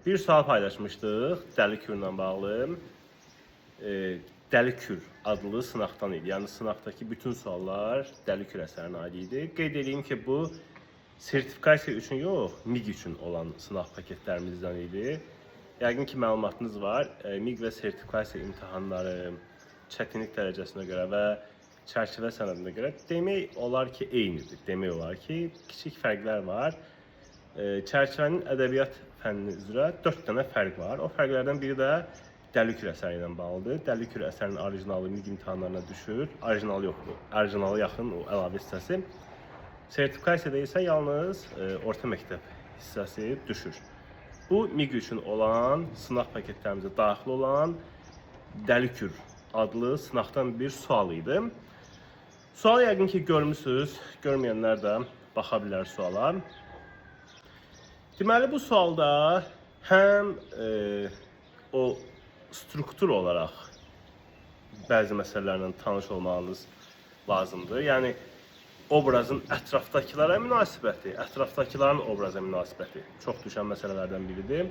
Bir sual paylaşmışdıq Dəli Kürlə bağlı. Dəli Kür adlı sınaqdan idi. Yəni sınaqdakı bütün suallar Dəli Kür əsərinə aid idi. Qeyd edeyim ki, bu sertifikasiya üçün yox, MİQ üçün olan sınaq paketlərimizdən idi. Yəqin ki, məlumatınız var. MİQ və sertifikasiya imtahanları çətinlik dərəcəsinə görə və çərçivə sənədinə görə demək olar ki, eynidir. Demək olar ki, kiçik fərqlər var. Çərçivənin ədəbiyyat fənni üzrə 4 dənə fərq var. O fərqlərdən biri də Dəli Kür əsəri ilə bağlıdır. Dəli Kür əsərinin orijinalı MİQ imtahanlarına düşür. Orijinalı yox, orijinala yaxın o əlavə hissəsi. Sertifikasiyada isə yalnız orta məktəb hissəsi düşür. Bu MİQ üçün olan sınaq paketlərimizə daxil olan Dəli Kür adlı sınaqdan bir sual idi. Sualı yəqin ki görmüsünüz, görməyənlər də baxa bilər suala. Deməli bu sualda həm o struktur olaraq bəzi məsələlərlə tanış olmağınız lazımdır. Yəni obrazın ətrafdakılara münasibəti, ətrafdakıların obraza münasibəti çox düşən məsələlərdən biridir.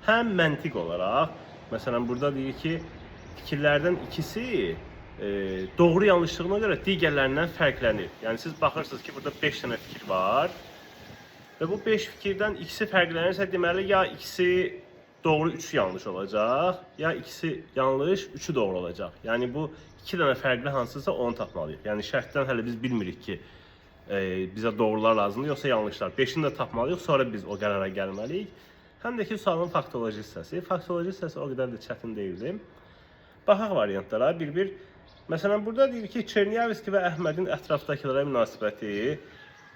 Həm məntiq olaraq, məsələn burada deyir ki, fikirlərdən ikisi doğru yanlışlığına görə digərlərindən fərqlənir. Yəni siz baxırsınız ki, burada 5 dənə fikir var. Və bu 5 fikirdən ikisi fərqlənirsə, deməli ya ikisi doğru, üçü yanlış olacaq, ya ikisi yanlış, üçü doğru olacaq. Yəni bu iki dənə fərqli hansısa onu tapmalıyıq. Yəni şərtdən hələ biz bilmirik ki, bizə doğrular lazımdır yoxsa yanlışlar. 5-ini də tapmalıyıq, sonra biz o qərara gəlməliyik. Həm də ki sualın faktoloji hissəsi. Faktoloji hissəsi o qədər də çətin deyildi. Baxaq variantlara bir-bir. Məsələn, burada deyir ki, Çerniyavski və Əhmədin ətrafdakılara münasibəti.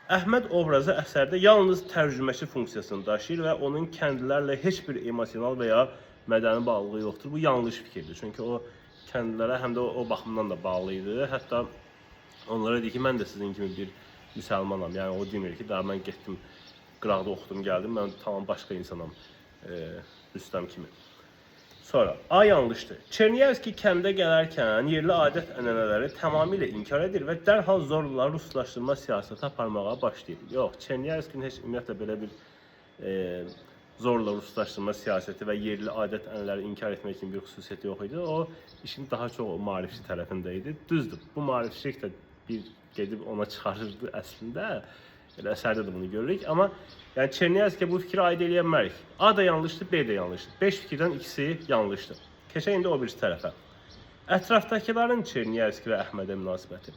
Əhməd obrazı əsərdə yalnız tərcüməçi funksiyasını daşıyır və onun kəndlilərlə heç bir emosional və ya mədəni bağlılığı yoxdur. Bu yanlış fikirdir. Çünki o kəndlilərə həm də o baxımdan da bağlı idi. Hətta onlara deyir ki, mən də sizin kimi bir müsəlmanam. Yəni o demir ki, daha mən getdim qıraqda oxudum, gəldim, mən tamam başqa insanam, Rüstəm kimi. Sonra A yanlışdır. Çerniyevski kəndə gələrkən yerli adət-ənənələri tamamilə inkar edir və dərhal zorla ruslaşdırma siyasəti aparmağa başlayır. Yox, Çerniyevskinin heç ümumiyyətlə belə bir zorla ruslaşdırma siyasəti və yerli adət-ənənələri inkar etmək kimi bir xüsusiyyəti yox idi. O işin daha çox o maarifçi tərəfində idi. Düzdür, bu maarifçilik də bir gedib ona çıxarırdı əslində. Elə əsərdə də bunu görürük. Amma yəni Çerniyevskiyə bu fikri aid eləyə bilmərik. A da yanlışdır, B də yanlışdır. 5 fikirdən ikisi yanlışdır. Keçək indi o birisi tərəfə. Ətrafdakıların Çerniyevski və Əhmədə münasibəti.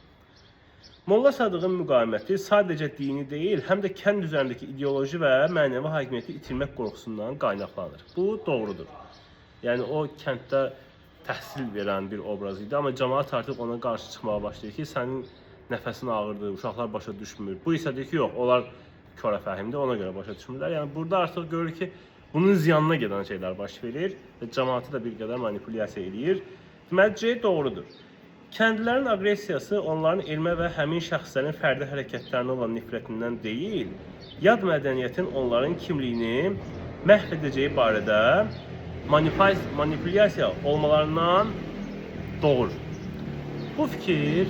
Molla Sadığın müqaviməti sadəcə dini deyil, həm də kənd üzərindəki ideoloji və mənəvi hakimiyyəti itirmək qorxusundan qaynaqlanır. Bu doğrudur. Yəni o kənddə təhsil verən bir obraz idi, amma cəmaət artıq ona qarşı çıxmağa başlayır ki, sənin nəfəsin ağırdır, uşaqlar başa düşmür. Bu isə deyir ki, yox, onlar korə fəhimdir, ona görə başa düşmürlər. Yəni burada artıq görür ki, bunun ziyanına gedən şeylər baş verir və cəmaatı da bir qədər manipulyasiya eləyir. Deməli C doğrudur. Kəndlilərin aqressiyası onların elmə və həmin şəxslərin fərdi hərəkətlərinə olan nifrətindən deyil, yad mədəniyyətin onların kimliyini məhv edəcəyi barədə manipulyasiya olmalarından doğur. Bu fikir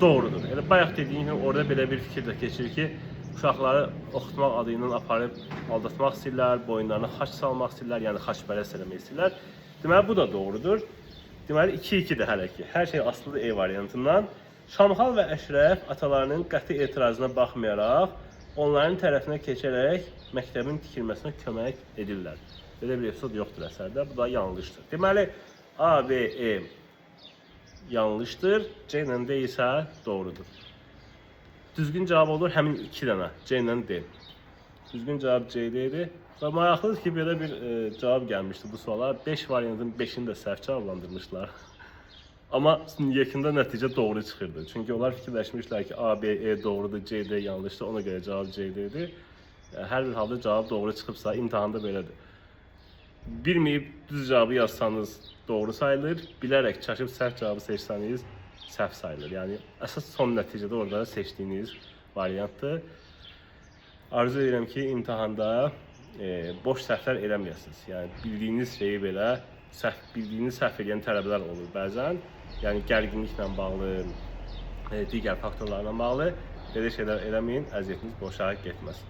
doğrudur. Elə bayaq dediyim kimi orada belə bir fikir də keçir ki, uşaqları oxutmaq adı ilə aparıb aldatmaq istəyirlər, boyunlarına xaç salmaq istəyirlər, yəni xaçpərəst eləmək istəyirlər. Deməli bu da doğrudur. Deməli 2-2-dir hələ ki. Hər şey asılıdır E variantından. Şamxal və Əşrəf atalarının qəti etirazına baxmayaraq onların tərəfinə keçərək məktəbin tikilməsinə kömək edirlər. Belə bir epizod yoxdur əsərdə. Bu da yanlışdır. Deməli A, B, E yanlışdır. C ilə D isə doğrudur. Düzgün cavab olur həmin iki dənə C ilə D. Düzgün cavab C idi. Və maraqlıdır ki, belə bir cavab gəlmişdi bu suala. 5 variantın 5-ini də səhv cavablandırmışlar. Amma yekunda nəticə doğru çıxırdı. Çünki onlar fikirləşmişlər ki, A, B, E doğrudur, C, D yanlışdır. Ona görə cavab C, D idi. Hər bir halda cavab doğru çıxıbsa, imtahanda belədir. Bilməyib düz cavabı yazsanız doğru sayılır. Bilərək çaşıb səhv cavabı seçsəniz səhv sayılır. Yəni əsas son nəticədə orada seçdiyiniz variantdır. Arzu edirəm ki, imtahanda boş səhvlər eləməyəsiniz. Yəni bildiyiniz şeyi belə səhv bildiyiniz səhv edən tələbələr olur bəzən. Yəni gərginliklə bağlı, digər faktorlarla bağlı belə şeylər eləməyin, əziyyətiniz boşa getməz.